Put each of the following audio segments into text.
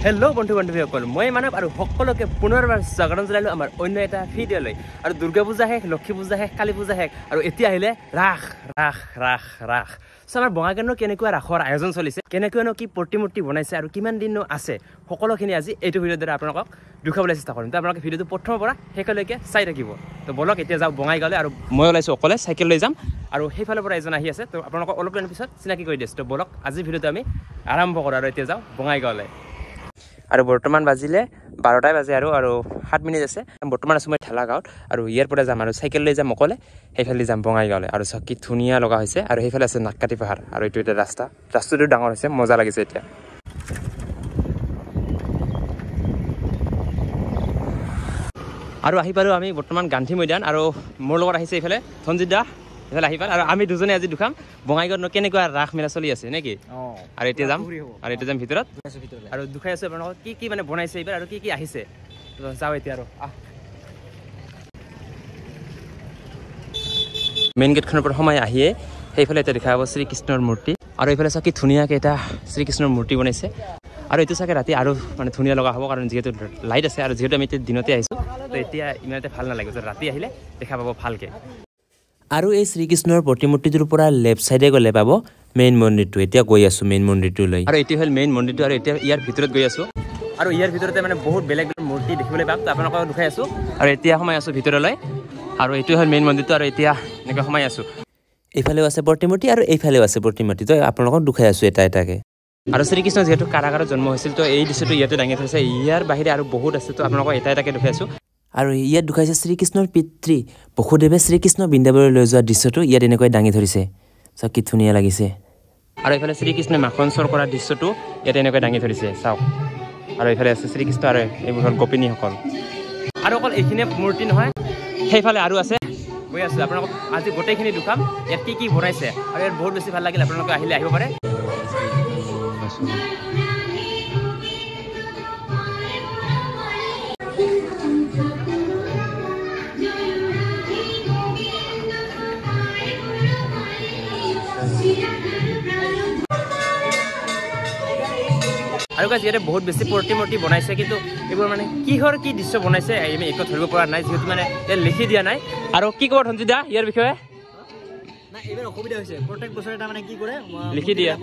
Hello' বন্ধু বান্ধৱীসকল, মই মানৱ আৰু সকলোকে পুনৰবাৰ স্বাগতম জনালোঁ আমাৰ অন্য এটা ভিডিঅ'লৈ। আৰু দুৰ্গা পূজা শেষ, লক্ষী পূজা শেষ, কালী পূজা শেষ, আৰু এতিয়া আহিলে ৰাস ৰাস ৰাস ৰাস। চ' আমাৰ বঙাইগাঁৱত কেনেকুৱা ৰাসৰ আয়োজন চলিছে, কেনেকুৱানো কি প্ৰতিমূৰ্তি বনাইছে আৰু কিমান দিননো আছে, সকলোখিনি আজি এইটো ভিডিঅ'ৰ দ্বাৰা আপোনালোকক দেখুৱাবলৈ চেষ্টা কৰিম। তো আপোনালোকে ভিডিঅ'টো প্ৰথমৰ পৰা শেষলৈকে চাই থাকিব। তো বলক এতিয়া যাওঁ বঙাইগাঁৱলৈ। আৰু মই ওলাইছোঁ অকলে, চাইকেল লৈ যাম আৰু সেইফালৰ পৰা এজন আহি আছে, তো আপোনালোকক অলপ দিনৰ পিছত চিনাকি কৰি দিছোঁ। তো বলক আজিৰ ভিডিঅ'টো আমি আৰম্ভ কৰোঁ আৰু এতিয়া যাওঁ বঙাইগাঁৱলৈ। আৰু বৰ্তমান বাজিলে 12টাই বাজে আৰু আৰু 7 মিনিট আছে। বৰ্তমান আছোঁ মই ঠেলাগাঁৱত আৰু ইয়াৰ পৰা যাম আৰু চাইকেল লৈ যাম অকলে, সেইফালে যাম বঙাইগাঁৱলৈ। আৰু চাওক কি ধুনীয়া লগা হৈছে। আৰু সেইফালে আছে নাককাটি পাহাৰ আৰু এইটো এটা ৰাস্তা, ৰাস্তাটো ডাঙৰ হৈছে, মজা লাগিছে এতিয়া। আৰু আহি পালোঁ আমি বৰ্তমান গান্ধী মৈদান আৰু মোৰ লগত আহিছে এইফালে ধনজিৎ দা, এইফালে আহি পাল। আৰু আমি দুজনে আজি দুখাম বঙাইগাঁৱত কেনেকুৱা ৰাস মেলা চলি আছে নেকি। আৰু এতিয়া যাম, আৰু এতিয়া যাম ভিতৰত আৰু দুখাই আছোঁ আপোনালোকক কি কি মানে বনাইছে এইবাৰ আৰু কি কি আহিছে। যাওঁ এতিয়া আৰু মেইন গেটখনৰ পৰা সোমাই আহিয়ে সেইফালে এতিয়া দেখা পাব শ্ৰীকৃষ্ণৰ মূৰ্তি। আৰু এইফালে চাওক কি ধুনীয়াকৈ এটা শ্ৰীকৃষ্ণৰ মূৰ্তি বনাইছে। আৰু এইটো চাগে ৰাতি আৰু মানে ধুনীয়া লগা হ'ব, কাৰণ যিহেতু লাইট আছে আৰু যিহেতু আমি এতিয়া দিনতে আহিছোঁ, তো এতিয়া ইমান এটা ভাল নালাগিব, ৰাতি আহিলে দেখা পাব ভালকৈ। আৰু এই শ্ৰীকৃষ্ণৰ প্ৰতিমূৰ্তিটোৰ পৰা লেফ্ট ছাইডে গ'লে পাব মেইন মন্দিৰটো। এতিয়া গৈ আছোঁ মেইন মন্দিৰটোলৈ। আৰু এইটো হ'ল মেইন মন্দিৰটো আৰু এতিয়া ইয়াৰ ভিতৰত গৈ আছোঁ। আৰু ইয়াৰ ভিতৰতে মানে বহুত বেলেগ বেলেগ মূৰ্তি দেখিবলৈ পাম, তো আপোনালোকক দেখাই আছোঁ। আৰু এতিয়া সোমাই আছোঁ ভিতৰলৈ আৰু এইটো হ'ল মেইন মন্দিৰটো। আৰু এতিয়া এনেকৈ সোমাই আছোঁ। এইফালেও আছে প্ৰতিমূৰ্তি আৰু এইফালেও আছে প্ৰতিমূৰ্তি, তো আপোনালোকক দেখাই আছোঁ এটা এটাকৈ। আৰু শ্ৰীকৃষ্ণ যিহেতু কাৰাগাৰত জন্ম হৈছিল, তো এই দৃশ্যটো ইয়াতে দাঙি থৈছে। ইয়াৰ বাহিৰে আৰু বহুত আছে, তো আপোনালোকক এটা এটাকৈ দেখাই আছোঁ। আৰু ইয়াত দেখাইছে শ্ৰীকৃষ্ণৰ পিতৃ বসুদেৱে শ্ৰীকৃষ্ণ বৃন্দাবনলৈ লৈ যোৱা দৃশ্যটো ইয়াত এনেকৈ দাঙি ধৰিছে। চাওক কি ধুনীয়া লাগিছে। আৰু এইফালে শ্ৰীকৃষ্ণই মাখন চৰ কৰা দৃশ্যটো ইয়াত এনেকৈ দাঙি ধৰিছে, চাওক। আৰু এইফালে আছে শ্ৰীকৃষ্ণ আৰু এইবোৰ হ'ল গোপিনীসকল। আৰু অকল এইখিনিয়ে মূৰ্তি নহয়, সেইফালে আৰু আছে। গৈ আছোঁ আপোনালোকক আজি গোটেইখিনি দুখাম ইয়াত কি কি বনাইছে। আৰু ইয়াত বহুত বেছি ভাল লাগিল, আপোনালোকে আহিলে আহিব পাৰে। আৰু গাইজ ইয়াতে বহুত বেছি প্ৰতিমূৰ্তি বনাইছে, কিন্তু এইবোৰ মানে কিহৰ কি দৃশ্য বনাইছে আমি একো ধৰিব পৰা নাই, যিহেতু মানে ইয়াত লিখি দিয়া নাই। আৰু কি ক'ব ধনজিৎ দা ইয়াৰ বিষয়ে? লিখি দিয়া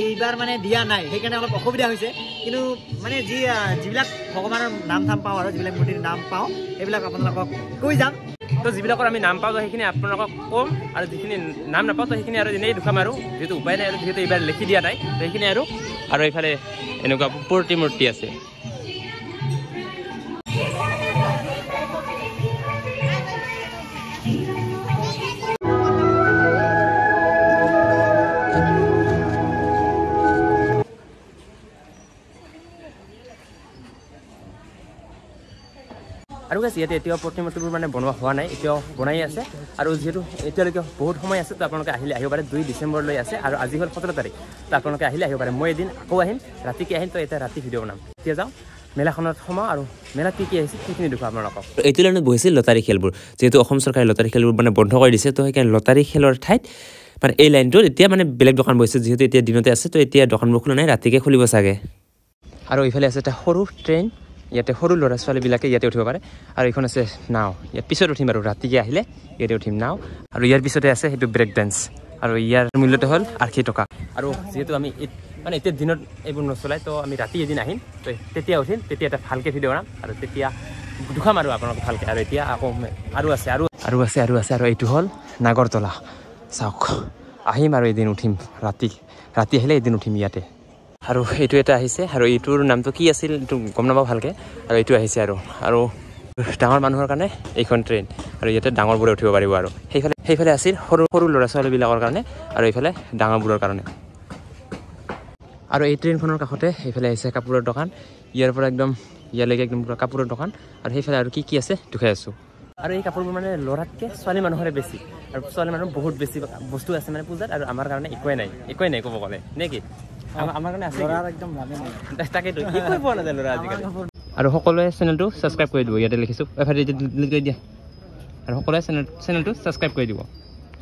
এইবাৰ মানে দিয়া নাই, সেইকাৰণে অলপ অসুবিধা হৈছে। কিন্তু মানে যিবিলাক ভগৱানৰ নাম থাম পাওঁ আৰু যিবিলাক মূৰ্তিৰ নাম পাওঁ সেইবিলাক আপোনালোকক কৈ যাম। তো যিবিলাকৰ আমি নাম পাওঁ সেইখিনি আপোনালোকক ক'ম, আৰু যিখিনি নাম নাপাওঁ তো সেইখিনি আৰু এনেই দুখাম আৰু যিহেতু উপায় নাই আৰু যিহেতু এইবাৰ লিখি দিয়া নাই সেইখিনি আৰু। আৰু এইফালে এনেকুৱা প্ৰতিমূৰ্তি আছে। আৰু গাইজ ইয়াতে এতিয়াও প্ৰতিমূৰ্তিবোৰ মানে বনোৱা হোৱা নাই, এতিয়াও বনাই আছে। আৰু যিহেতু এতিয়ালৈকে বহুত সময় আছে, তো আপোনালোকে আহিলে আহিব পাৰে। 2 ডিচেম্বৰলৈ আছে আৰু আজি হ'ল 17 তাৰিখ, তো আপোনালোকে আহিলে আহিব পাৰে। মই এদিন আকৌ আহিম, ৰাতিকে আহিম, তো এতিয়া ৰাতি ভিডিঅ' বনাম। এতিয়া যাওঁ মেলাখনত সোমাওঁ আৰু মেলাত কি কি আহিছে সেইখিনি দেখুৱাম আপোনালোকক। এইটো লাইনত বহিছিল লটাৰী খেলবোৰ, যিহেতু অসম চৰকাৰে লটাৰী খেলবোৰ মানে বন্ধ কৰি দিছে, তো সেইকাৰণে লটাৰী খেলৰ ঠাইত মানে এই লাইনটোত এতিয়া মানে বেলেগ দোকান বহিছে। যিহেতু এতিয়া দিনতে আছে, তো এতিয়া দোকানবোৰ খোলা নাই, ৰাতিকে খুলিব চাগে। আৰু এইফালে আছে এটা সৰু ট্ৰেইন, ইয়াতে সৰু ল'ৰা ছোৱালীবিলাকে ইয়াতে উঠিব পাৰে। আৰু এইখন আছে নাও, ইয়াত পিছত উঠিম আৰু ৰাতিকে আহিলে ইয়াতে উঠিম নাও। আৰু ইয়াৰ পিছতে আছে সেইটো ব্ৰেক ডেন্স, আৰু ইয়াৰ মূল্যটো হ'ল 80 টকা। আৰু যিহেতু আমি মানে এতিয়া দিনত এইবোৰ নচলায়, তো আমি ৰাতি এদিন আহিম, তো তেতিয়া উঠিম, তেতিয়া এটা ভালকৈ ভিডিঅ' বনাম আৰু তেতিয়া দুখাম আৰু আপোনালোক ভালকৈ। আৰু এতিয়া আকৌ আৰু আছে, আৰু আৰু আছে, আৰু আছে। আৰু এইটো হ'ল নাগৰতলা, চাওক। আহিম আৰু এদিন উঠিম, ৰাতি ৰাতি আহিলে এদিন উঠিম ইয়াতে। আৰু এইটো এটা আহিছে, আৰু এইটোৰ নামটো কি আছিল এইটো গম নাপাওঁ ভালকৈ। আৰু এইটো আহিছে আৰু আৰু ডাঙৰ মানুহৰ কাৰণে এইখন ট্ৰেইন, আৰু ইয়াতে ডাঙৰবোৰে উঠিব পাৰিব। আৰু সেইফালে আছিল সৰু সৰু ল'ৰা ছোৱালীবিলাকৰ কাৰণে আৰু এইফালে ডাঙৰবোৰৰ কাৰণে। আৰু এই ট্ৰেইনখনৰ কাষতে সেইফালে আহিছে কাপোৰৰ দোকান, ইয়াৰ পৰা একদম ইয়ালৈকে একদম পূৰা কাপোৰৰ দোকান। আৰু সেইফালে আৰু কি কি আছে দেখাই আছোঁ। আৰু এই কাপোৰবোৰ মানে ল'ৰাতকৈ ছোৱালী মানুহৰে বেছি, আৰু ছোৱালী মানুহ বহুত বেছি বস্তু আছে মানে পূজাত। আৰু আমাৰ কাৰণে একোৱেই নাই, একোৱেই নাই ক'ব গ'লে, নে কি? আমাৰ কাৰণে আছে তাকেতো, একোৱে পোৱা নাযায় ল'ৰা আজিকালি। আৰু সকলোৱে চেনেলটো ছাবস্ক্ৰাইব কৰি দিব, ইয়াতে লিখিছোঁ, এফালে কৰি দিয়া। আৰু সকলোৱে চেনেলটো ছাবস্ক্ৰাইব কৰি দিব।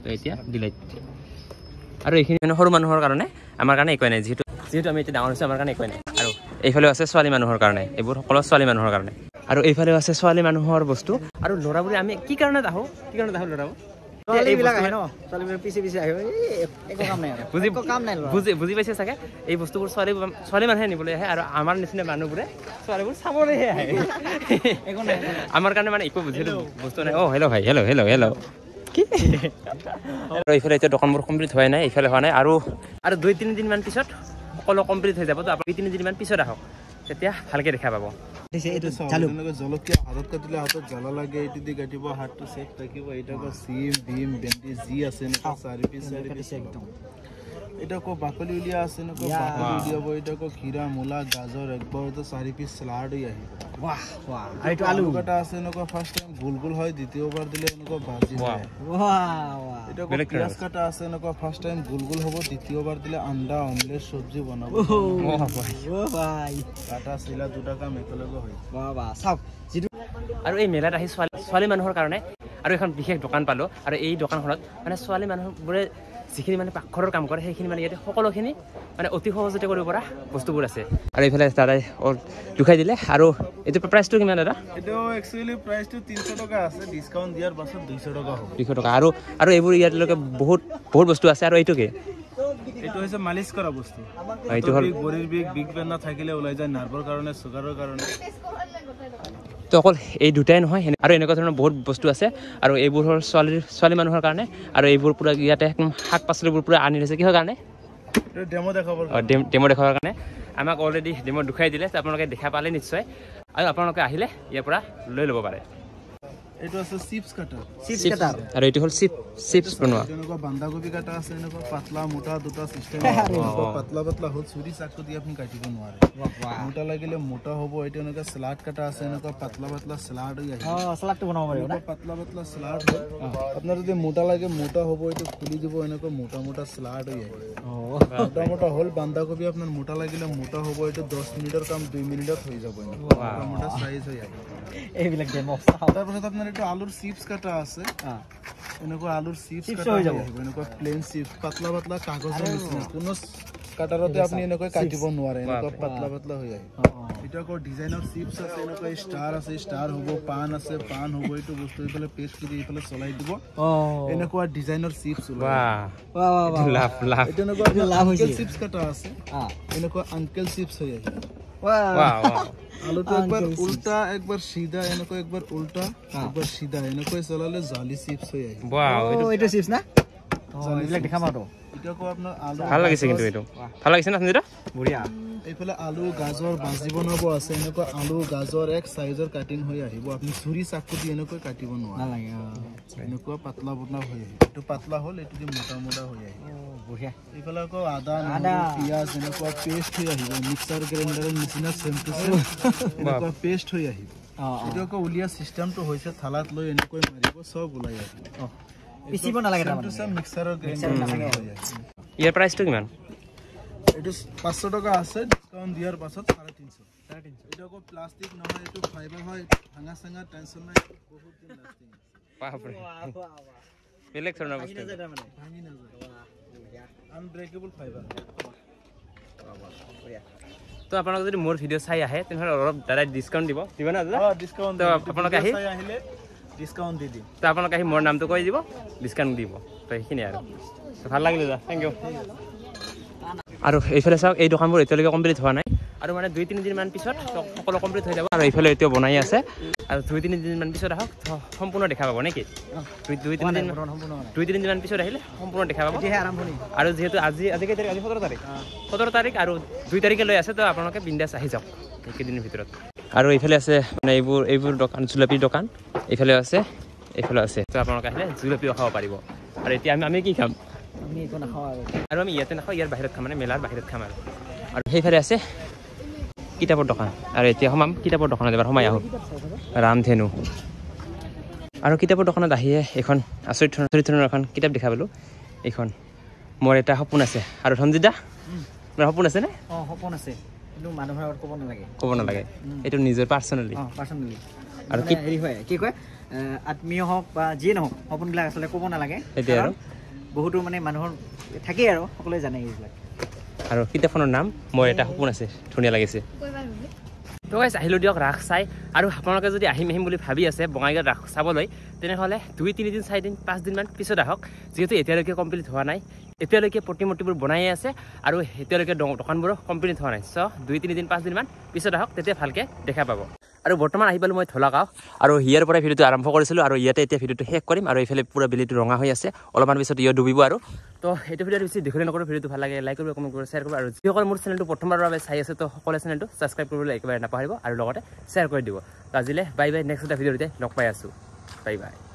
তো এতিয়া ডিলাইট। আৰু এইখিনি মানে সৰু মানুহৰ কাৰণে, আমাৰ কাৰণে একোৱেই নাই যিহেতু। যিহেতু আমি এতিয়া ডাঙৰ হৈছোঁ, আমাৰ কাৰণে একোৱেই নাই। আৰু এইফালেও আছে ছোৱালী মানুহৰ কাৰণে, এইবোৰ সকলো ছোৱালী মানুহৰ কাৰণে। আৰু এইফালেও আছে ছোৱালী মানুহৰ বস্তু। আৰু ল'ৰাবোৰে আমি কি কাৰণত আহোঁ, কি কাৰণত আহোঁ ল'ৰাবোৰ? বুজি পাইছে চাগে, এই বস্তুবোৰ ছোৱালী ছোৱালী মানুহে নিবলৈ আহে আৰু আমাৰ নিচিনা মানুহবোৰে ছোৱালীবোৰ চাবলৈহে আহে। আমাৰ কাৰণে মানে একো বুজি বস্তু নাই। অ' হেল্ল' ভাই, হেল্ল' হেল্ল' হেল্ল' কি। আৰু এইফালে এতিয়া দোকানবোৰ কমপ্লিট হোৱাই নাই, এইফালে হোৱা নাই। আৰু আৰু 2-3 দিনমান পিছত সকলো কমপ্লিট হৈ যাব। তো আপুনি 2-3 দিনমান পিছত আহক, তেতিয়া ভালকৈ দেখা পাব। জলকীয়া হাতত কাটিলে হাতত জ্বালা লাগে, এইটো দি কাটিব হাতটো চেফ থাকিব। এইটো আকৌ চিম ভীম ভেন্দি যি আছে এনেকুৱা 4 পিচ 4 পিচ একদম। এটা আকৌ বাকলি উলিয়া আছে, এনেকুৱা বাকলি উলিয়াব। এটা আকৌ খীৰা মূলা গাজৰ একবাৰতে 4 পিচ চালাড হৈ আহিব। বাহ বাহ। আৰু এইটো আলু কাটা আছে, এনেকুৱা ফাৰ্ষ্ট টাইম গোল গোল হয়, দ্বিতীয়বাৰ দিলে এনেকুৱা ভাজি হয়। বাহ বাহ। এটা আকৌ পিঁয়াজ কাটা আছে, এনেকুৱা ফাৰ্ষ্ট টাইম গোল গোল হ'ব, দ্বিতীয়বাৰ দিলে আণ্ডা অমলেট চব্জি বনাব। অ ভাই, কাটা চিলা দুটা কাম একেলগে হয়। বাহ বাহ। চাওক যিটো। আৰু এই মেলাত আহি ছোৱালী মানুহৰ কাৰণে আৰু এখন বিশেষ দোকান পালোঁ। আৰু এই দোকানখনত মানে ছোৱালী মানুহবোৰে যিখিনি মানে পাকঘৰৰ কাম কৰে, সেইখিনি মানে ইয়াতে সকলোখিনি মানে অতি সহজতে কৰিব পৰা বস্তুবোৰ আছে। আৰু এইফালে দাদাই দুখাই দিলে। আৰু এইটো প্ৰাইচটো কিমান দাদা? এইটো একচুৱেলি প্ৰাইচটো 300 টকা আছে, ডিছকাউণ্ট দিয়াৰ পাছত 200 টকা হ'ব। 200 টকা। আৰু আৰু এইবোৰ ইয়ালৈকে বহুত বহুত বস্তু আছে। আৰু এইটো কি? এইটো হৈছে মালিচ কৰা বস্তু। এইটো হ'ল ভৰিৰ বিষ, বিষ বেদনা থাকিলে ওলাই যায়, নাৰ্ভৰ কাৰণে, চুগাৰৰ কাৰণে। তো অকল এই দুটাই নহয়, আৰু এনেকুৱা ধৰণৰ বহুত বস্তু আছে। আৰু এইবোৰ হ'ল ছোৱালী মানুহৰ কাৰণে। আৰু এইবোৰ পূৰা ইয়াতে একদম শাক পাচলিবোৰ পূৰা আনি থৈছে কিহৰ কাৰণে? ডেমো দেখাবৰ কাৰণে। আমাক অলৰেডি ডেমো দেখুৱাই দিলে, আপোনালোকে দেখা পালে নিশ্চয়। আৰু আপোনালোকে আহিলে ইয়াৰ পৰা লৈ ল'ব পাৰে। এইটো আছে চিপছ কাটাৰ, চিপছ কাটাৰ। আৰু এইটো হ'ল চিপছ বনোৱা। এনেকুৱা বান্ধাকবি কাটা আছে, এনেকুৱা পাতলা মোটা দুটা সিস্টেম। পাতলা পাতলা হ'ল, চুৰি চাকু দি আপুনি কাটিব নোৱাৰে। মোটা লাগিলে মোটা হ'ব। এইটো এনেকুৱা চালাড কাটা আছে, এনেকুৱা পাতলা পাতলা চালাড হৈ আহিব। অ চালাডটো বনাব পাৰিব না? পাতলা পাতলা চালাড হয়। আপোনাৰ যদি মোটা লাগে মোটা হ'ব, এইটো খুলি দিব, এনেকুৱা মোটা মোটা চালাড হৈ আহিব। মোটা মোটা হ'ল। বান্ধাকবি আপোনাৰ মোটা লাগিলে মোটা হ'ব, এইটো 10 মিনিটৰ কাম 2 মিনিটত হৈ যাব। এনেকুৱা মোটা মোটা সাইজ হৈ আহিব। এইবিলাক ডেমো। তাৰপাছত আপোনাৰ এইটো আলুৰ চিপছ কাটা আছে, এনেকুৱা আলুৰ চিপছ কাটা হৈ যাব। এনেকুৱা প্লেন চিপছ, পাতলা পাতলা কাগজৰ নিচিনা, কোনো কাটাৰতে আপুনি এনেকৈ কাটিব নোৱাৰে, এনেকুৱা পাতলা পাতলা হৈ আহিব। এটা আকৌ ডিজাইনৰ চিপছ আছে, এনেকুৱা ষ্টাৰ আছে, ষ্টাৰ হ'ব, পান আছে, পান হ'ব। এইটো বস্তু এইফালে পেষ্ট কৰি এইফালে চলাই দিব, এনেকুৱা ডিজাইনৰ চিপছ ওলাব। এইটো এনেকুৱা আংকেল চিপছ কাটা আছে, এনেকুৱা আংকেল চিপছ হৈ আহিব। আলুটো একবাৰ উল্টা একবাৰ সিধা, এনেকৈ একবাৰ উল্টা একবাৰ সিধা, এনেকৈ চলালে জালি চিপছ হৈ আহিব। এইটো চিপছ না? এইবিলাক দেখাম আৰু। এটা আকৌ আপোনাৰ আলু ভাল লাগিছে, কিন্তু এইটো ভাল লাগিছে না সঞ্জিতা? বঢ়িয়া। এইফালে আলু গাজৰ ভাজি বনাব আছে, এনেকুৱা আলু গাজৰ এক চাইজৰ কাটিং হৈ আহিব। আপুনি চুৰি চাকু দি এনেকৈ কাটিব নোৱাৰে, এনেকুৱা পাতলা পাতলা হৈ আহিব। এইটো পাতলা হ'ল, এইটো দি মোটা মোটা হৈ আহিব। বঢ়িয়া। এইফালে আকৌ আদা নহৰু পিঁয়াজ এনেকুৱা পেষ্ট হৈ আহিব, মিক্সাৰ গ্ৰাইণ্ডাৰৰ নিচিনা চেম টু চেম এনেকুৱা পেষ্ট হৈ আহিব। এইটো আকৌ উলিয়া চিষ্টেমটো হৈছে, থালাত লৈ এনেকৈ মাৰিব, চব ওলাই আহিব। পিচিব নালাগে, তাৰমানে মিক্সাৰৰ গ্ৰাইণ্ডাৰ নালাগে। ইয়াৰ প্ৰাইচটো কিমান? এইটো 500 টকা আছে, ডিছকাউণ্ট দিয়াৰ পাছত 350। এইটো আকৌ প্লাষ্টিক নহয়, এইটো ফাইবাৰ হয়, ভাঙা চাঙা টেনশ্যন নাই, বহুত দিন লাষ্টিং আছে। বাপৰে, বেলেগ ধৰণৰ বস্তু, ভাঙি নাযায়, আনব্ৰেকেবল ফাইবাৰ। তো আপোনালোকে যদি মোৰ ভিডিঅ' চাই আহে তেনেহ'লে অলপ দাদাই ডিছকাউণ্ট দিব, দিব না দাদা? ডিছকাউণ্ট। তো আপোনালোকে আহি আহিলে ডিছকাউণ্ট দি দিম। তো আপোনালোকে আহি মোৰ নামটো কৈ দিব, ডিছকাউণ্ট দিব। তো সেইখিনিয়ে আৰু। ভাল লাগিলে দাদা, thank U. আৰু এইফালে চাওক, এই দোকানবোৰ এতিয়ালৈকে কমপ্লিট হোৱা নাই। আৰু মানে 2-3 দিনমান পিছত সকলো কমপ্লিট হৈ যাব। আৰু এইফালে এতিয়াও বনাই আছে। আৰু 2-3 দিনমান পিছত আহক, সম্পূৰ্ণ দেখা পাব নেকি? 2-3 দিনমান পিছত আহিলে সম্পূৰ্ণ দেখা পাব। আৰু যিহেতু আজি কেই তাৰিখ? আজি 17 তাৰিখ। 17 তাৰিখ আৰু 2 তাৰিখে লৈ আছে, তো আপোনালোকে বিন্দাছ আহি যাওক এইকেইদিনৰ ভিতৰত। আৰু এইফালে আছে মানে এইবোৰ দোকান, জুলপিৰ দোকান এইফালে আছে, এইফালে আছে। তো আপোনালোকে আহিলে জুলপিও খাব পাৰিব। আৰু এতিয়া আমি কি খাম? আমি একো নাখাওঁ আৰু আমি ইয়াতে নাখাওঁ, ইয়াৰ বাহিৰত খাম, মানে মেলাৰ বাহিৰত খাম। আৰু আৰু সেইফালে আছে কিতাপৰ দোকান। আৰু এতিয়া সোমাম কিতাপৰ দোকানত, এবাৰ সোমাই আহোঁ। ৰামধেনু। আৰু কিতাপৰ দোকানত আহিয়ে এখন আচৰিত ধৰণৰ এখন কিতাপ দেখা পালোঁ। এইখন মোৰ এটা সপোন আছে। আৰু সঞ্জিতা, তোমাৰ সপোন আছেনে? অঁ, সপোন আছে, কিন্তু মানুহৰ আগত ক'ব নালাগে। ক'ব নালাগে, এইটো নিজৰ পাৰ্চনেলি। পাৰ্চনেলি। আৰু কি হেৰি হয়, কি কয়, আত্মীয় হওক বা যিয়ে নহওক, সপোনবিলাক আচলতে ক'ব নালাগে। এতিয়া আৰু বহুতো মানে মানুহৰ থাকেই আৰু সকলোৱে জানে এইবিলাক। আৰু কিতাপখনৰ নাম মোৰ এটা সপোন আছে, ধুনীয়া লাগিছে। তো গাইজ আহিলোঁ দিয়ক ৰাস চাই। আৰু আপোনালোকে যদি আহিম আহিম বুলি ভাবি আছে বঙাইগাঁৱত ৰাস চাবলৈ, তেনেহ'লে 2 3 দিন 4 দিন 5 দিনমান পিছত আহক, যিহেতু এতিয়ালৈকে কমপ্লিট হোৱা নাই। এতিয়ালৈকে প্ৰতিমূৰ্তিবোৰ বনায়ে আছে আৰু এতিয়ালৈকে দোকানবোৰো কমপ্লিট হোৱা নাই। চ' 2 3 দিন 5 দিনমান পিছত আহক, তেতিয়া ভালকৈ দেখা পাব। আৰু বৰ্তমান আহি পালোঁ মই ধলাগাঁও, আৰু ইয়াৰ পৰাই ভিডিঅ'টো আৰম্ভ কৰিছিলোঁ আৰু ইয়াতে এতিয়া ভিডিঅ'টো শেষ কৰিম। আৰু এইফালে পূৰা বেলিটো ৰঙা হৈ আছে, অলপমান পিছত ইয় ডুবিব। আৰু তো এইটো ভিডিঅ'টো বেছি দীঘলীয়া নকৰোঁ, ভিডিঅ'টো ভাল লাগে লাইক কৰিব, কমেণ্ট কৰিব, শ্বেয়াৰ কৰিব। আৰু যিসকলে মোৰ চেনেলটো প্ৰথমবাৰৰ বাবে চাই আছে, তো সকলোৱে চেনেলটো ছাবস্ক্ৰাইব কৰিবলৈ একেবাৰে নাপাহৰিব আৰু লগতে শ্বেয়াৰ কৰি দিব। তো আজিলৈ বাই বাই, নেক্সট এটা ভিডিঅ'তে লগ পাই আছোঁ। Bye bye.